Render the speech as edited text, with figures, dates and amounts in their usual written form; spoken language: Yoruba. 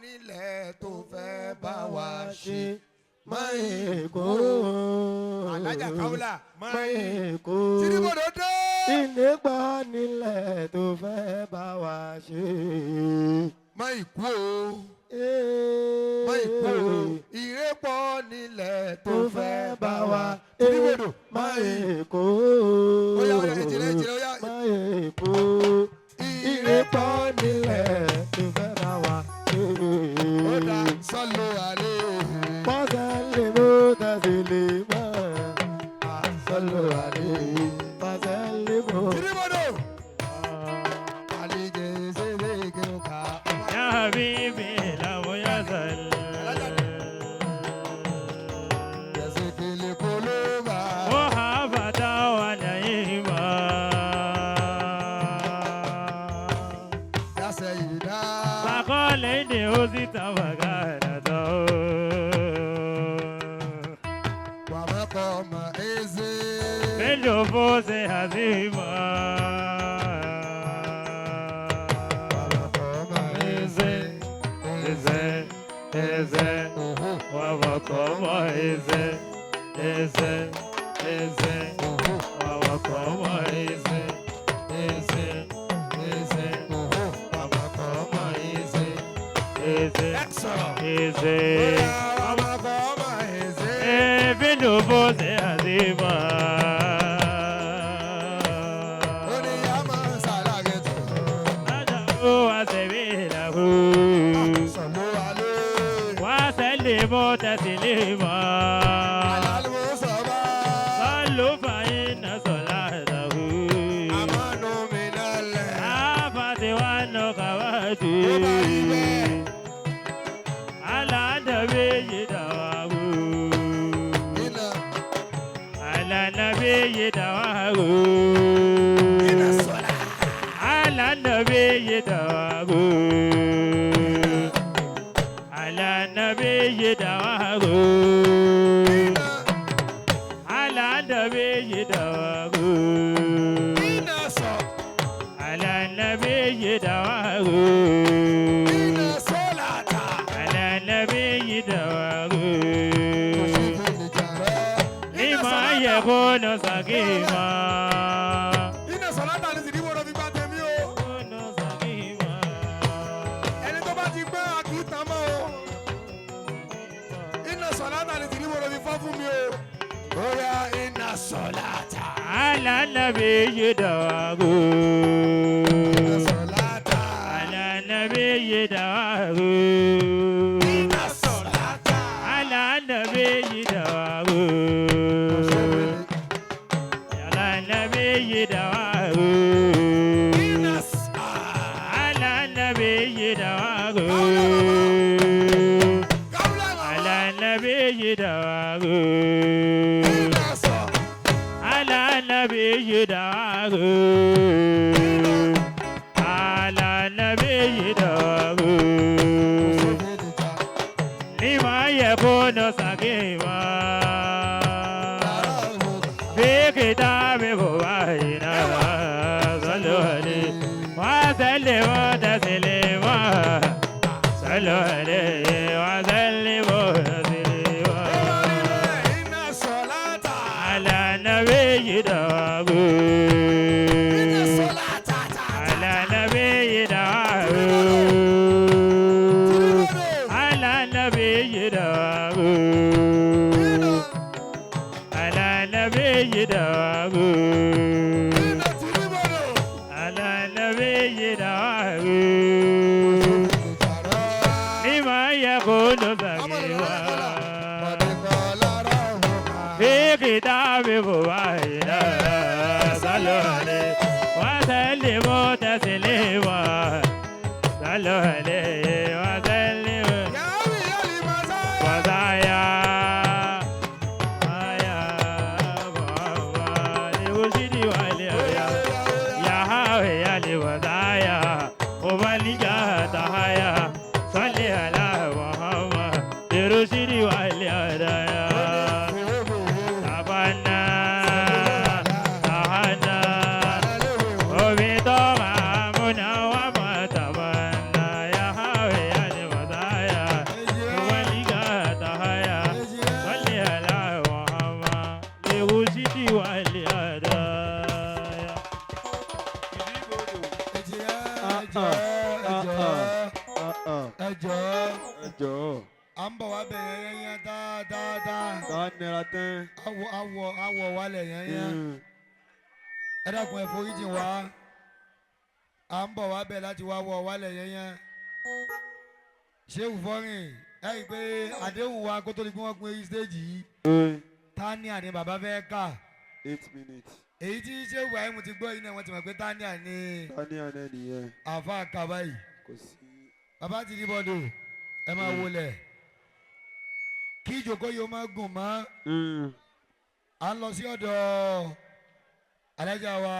nílẹ̀ tó fẹ́ bá wa ṣe. Máyèkó. Alájà Káwùlà Máyèkó. Tìrìbọ̀dọ̀ dé. Ìlépa nílẹ̀ tó fẹ́ bá wa ṣe. Má ìkú o. Má ìkú o. Ìrẹ́pọ̀ nílẹ̀ tó fẹ́ bá wa. Tìrìbọ̀dọ̀ Máyèkó. Ó yá, ó yá, èjìrẹ́, èjìrẹ́, ó yá. Máyèkó. Ìlépa nílẹ̀ tó fẹ́ bá wa ṣe. Ó dá sọ́lọ́ àlẹ́. وسلموا تسليما صلوا عليه وسلموا. Tìrìbọ̀dọ̀. Àlejò ṣeré kí o kà. يا حبيبي لم يزل. Yẹ̀sìkìlì kólóbà. محبة ونعيما. Yàsẹ̀ ìdá. فقال إني أوزيت وكانت. Wàmẹ́kọ̀ ọmọ eze. بالنفوس هزيمة. Wàmẹ́kọ̀ ọmọ eze. إزاي إزاي وبقوم إزاي إزاي إزاي وبقوم إزاي إزاي إزاي وبقوم إزاي إزاي إزاي. Wàmẹ́kọ̀ ọmọ eze. بالنفوس هزيمة. Ó ní yá máa ń ṣàlàyé tó. أدعو سبيله. Sọ̀lú alẹ́. وسلموا تسليما. Àlálùmọ́ sọ̀bà. صلوا فإن صلاته Àmọ́nù mi lálẹ́. آفت والنقوات. Ó bá rí bẹ́ẹ̀. على النبي دعوه. Iná على النبي دعوه. iná sọ̀lá. على النبي دعوه. على النبي دعوه. Iná على النبي دعوه. iná sọ̀. على النبي دعوه. Iná sọ̀lá tà. على النبي دعوه. لما يكون سقيما. Iná sọ̀lá tà ní Tìrìbọ̀dọ̀ fi gbá tèmi o. يكون سقيما. Ẹni tó bá ti gbọ́ àkìtàn mọ́ o. Iná sọ̀lá tà ní Tìrìbọ̀dọ̀ fi fọ́ fún mi o. Ó yá iná sọ̀lá tà. على النبي دعوه. Iná sọ̀lá tà. على النبي دعوه. Iná sọ̀lá tà. على النبي دعوه. على النبي دعوه. Iná sà. على النبي دعوه. Káwùlà màmá. على النبي دعوه. Iná sọ̀. على النبي دعوه. على النبي دعوه. لما يكون سقيما في كتاب قبائنا. صلوا عليه وسلموا تسليما. صلوا عليه وسلموا تسليما. Iná sọ̀lá tà. على النبي دعوه. Iná sọ̀lá tà tà tà. على النبي دعوه. على النبي دعوه. على النبي دعوه. Iná Tìrìbọ̀dọ̀. على النبي دعوه. لما يكون سقيما في كتاب مبين. صلوا عليه وسلموا تسليما. صلوا عليه وسلموا. وزايا يا محمد وزيدي والي يا هاوي يا لوزايا وبلجا تهايا. صلي على محمد ترشدي والي يا تبنا تهنا وبتوما منا وما تبنا يا هاوي. Ẹ jọ̀ọ́, Ẹ jọ̀ọ́. à ń bọ̀ wá bẹ̀ yẹn yẹn dáadáa. Tá a nira tán. Awọ awọ awọ wálẹ̀ yẹn yẹn. Ẹ dákun, ẹ foríjìn wá. À ń bọ̀ wá bẹ̀ láti wá wọ wálẹ̀ yẹn yẹn. Ṣéwù fọ́rìn ẹ rí i pé àdéhùn wa kó tó di pé wọ́n pín stage yìí. Tania ni bàbá fẹ́ kà. 8 minutes. Èyí tí Ṣéwù Ibrahim ti gbọ́ yìí náà, wọ́n ti mọ̀ pé Tania ni Tania náà nìyẹn. Àfa kà báyìí. Kò sí. Bàbá ti di bọ́dọ̀, ẹ máa wọlé kí ìjókòó yìí ó máa gùn mọ́. À ń lọ sí ọ̀dọ̀ alájà wa.